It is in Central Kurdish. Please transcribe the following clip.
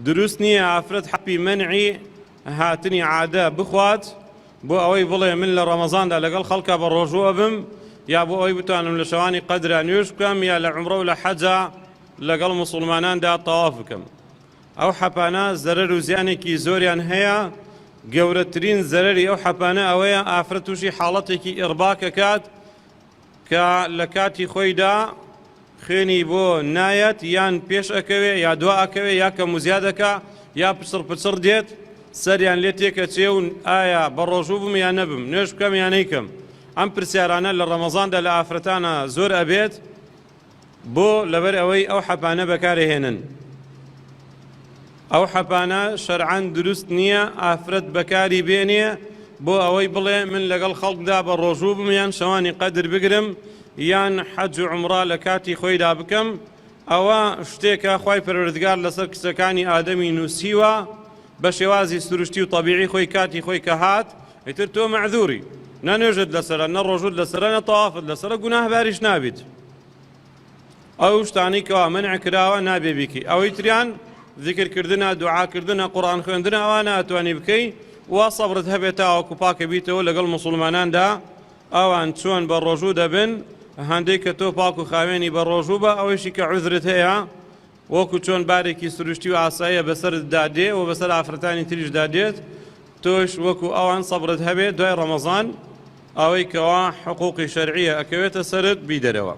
دروست نییە ئافرەت حەپی مەنعی هاتنی عادە بخوات بۆ ئەوەی بڵێ من لە ڕەمەزاندا لەگەڵ خەڵکا بە ڕۆژوو ئەبم یا بۆ ئەوەی بتوانم لە شەوانی قەدرا نوێژ بکەم یا لە عومڕە و لە حەجا لەگەڵ موسوڵماناندا تەواف بکەم. ئەو حەپانە زەرەر و زیانێکی زۆریان هەیە، گەورەترین زەرەری ئەو حەپانە ئەوەیە ئافرەت تووشی حاڵەتێکی ئیڕباک ئەکات کە لە کاتی خۆیدا خوێنی بۆ نایەت یان پێش ئەکەوێ یا دوا ئەکەوێ یا کەم و زیاد ئەکا یا پچڕ پچڕ دێت سەریان لێ تێکەچێ و ئایا بە ڕۆژوو بم یا نەبم نوێژ بکەم یا نەیکەم ئەم پرسیارانە لە ڕەمەزاندا لە ئافرەتانە زۆر ئەبێت بۆ لەبەر ئەوەی ئەو حەپانە بەکارەهێنن ئەو حەپانە شەرعەن دروست نییە ئافرەت بەکاری بێنێ بۆ ئەوەی بڵێ من لەگەڵ خەڵکدا بە ڕۆژوو بم یان شەوانی قەدر بگرم یان حەج و عومڕە لە کاتی خۆیدا بکەم ئەوە شتێکە خوای پەروەردگار لەسەر کچەکانی ئادەمی نووسیوە بە شێوازی سروشتی و تەبیعی خۆی کاتی خۆی کە هات ئیتر تۆ مەعذوری نە نوێژت لەسەرە نە ڕۆژوت لەسەرە نە تەوافت لەسەرە گوناهباریش نابیت ئەو شتانەی کەوا مەنع کراوە نابێ بیکەی ئەوەی تریان ذکر کردنە دوعا کردنە قورئان خوێندنە ئەوانە ئەتوانی بکەی وا سەبرت هەبێت تاوەکو پاکە بیتەوە لەگەڵ موسڵماناندا ئەوان چۆن بە ڕۆژوو دەبن هەندێک کە تۆ پاک و خاوێنی بە ڕۆژوو بە ئەوەیشی کە عوزرت هەیە وەکو چۆن بارێکی سروشتی و ئاساییە بەسەرتدا دێ و بەسەر ئافرەتانی تریشدا دێت تۆش وەکو ئەوان سەبرت هەبێت دوای ڕەمەزان ئەوەی کەوا حقوقی شەرعیە ئەکەوێتە سەرت بیدەرەوە.